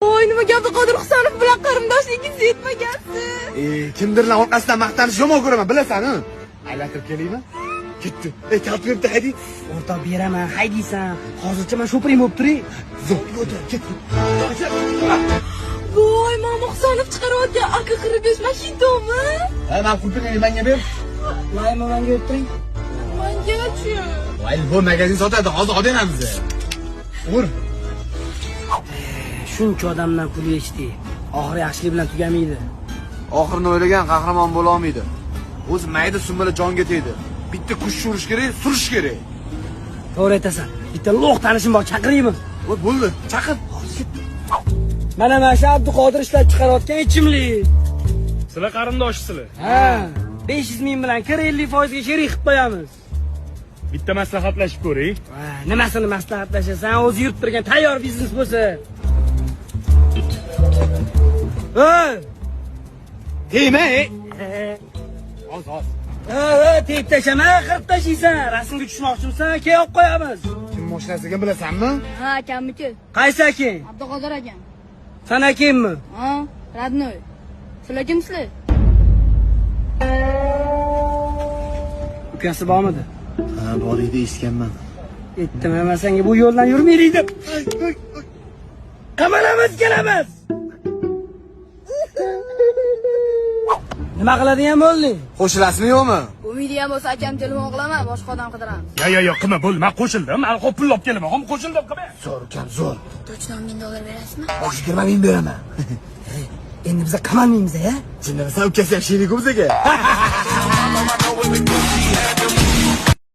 Voy, nimaga Abduqodir Husanov bilan qarindoshligingiz yetmagansiz? Kimdirlar orqasidan maqtanish yomon ko'raman, bilasan-ku. Aylantirib kelaymi? Ketdi. Kalit beribdi, hayding. O'rtoq beraman, haydiysan. Hozircha men sho'piring bo'lib turing. Zo'r, o'tir, ketdi. Voy, Mama Husanov chiqarayotgan AK-45 Mojitomi? Ha, men qulfini menga ber. Layma menga berib turing. Mengachi? Voy, bu magazin sotadi, hozir olib beramiz. Ur. Shuncha odamdan pul yechdi. Oxiri yaxshilik bilan tugamaydi. Oxirini o'ylagan qahramon bo'la olmaydi. O'zi mayda sumbula jonga tegdi. Bitta kuch surish kerak, surish kerak. To'g'ri aytasan. Bitta lo'q tanishim bor, chaqiraymi? Voy, bo'ldi, chaqir. Mana mana shu Abduqodir ishlab chiqarayotgan ichimlik. Sizlar qarindoshisizlar. Ha, 500 ming bilan kir 50% ga sherik qilib qo'yamiz. Bitta maslahatlashib ko'ring. Va, nimasini maslahatlashasan, o'zi yurib turgan tayyor biznes bo'lsa. Ey! Tegma, ey. Oz, oz. Ey, tep tashama, qirib tashiysan. Rasmga tushmoqchimisan, keyin olib qo'yamiz. Kim mashinasiga bilasanmi? Ha, akamniki. Qaysi akang? Abduqodir akam. San akangmi? Ha, родной. Sizlar kimsizlar? Ukasi bormidi? Ha, bor edi, eshitganman. Aytdim, man senga bu yo'ldan yurmaylik deb. Qamalamiz, kelamiz. Nima qiladigan bo'lding? Qo'shilasizmi yo'qmi? Bo'lmaydigan bo'lsa akam telefon qilaman, boshqa odam qidiramiz. Yo, yo, yo, qilma, bo'ldi. Men qo'shildim. Men hop pul olib kelaman. Hop qo'shildim, qilma. Zo'r ukam, zo'r. Точно 1000 dollar berasizmi? 20 ming beraman. Endi biza qamalmaymiz, ya? Jinnimisan, ukasi ham sherik bizga.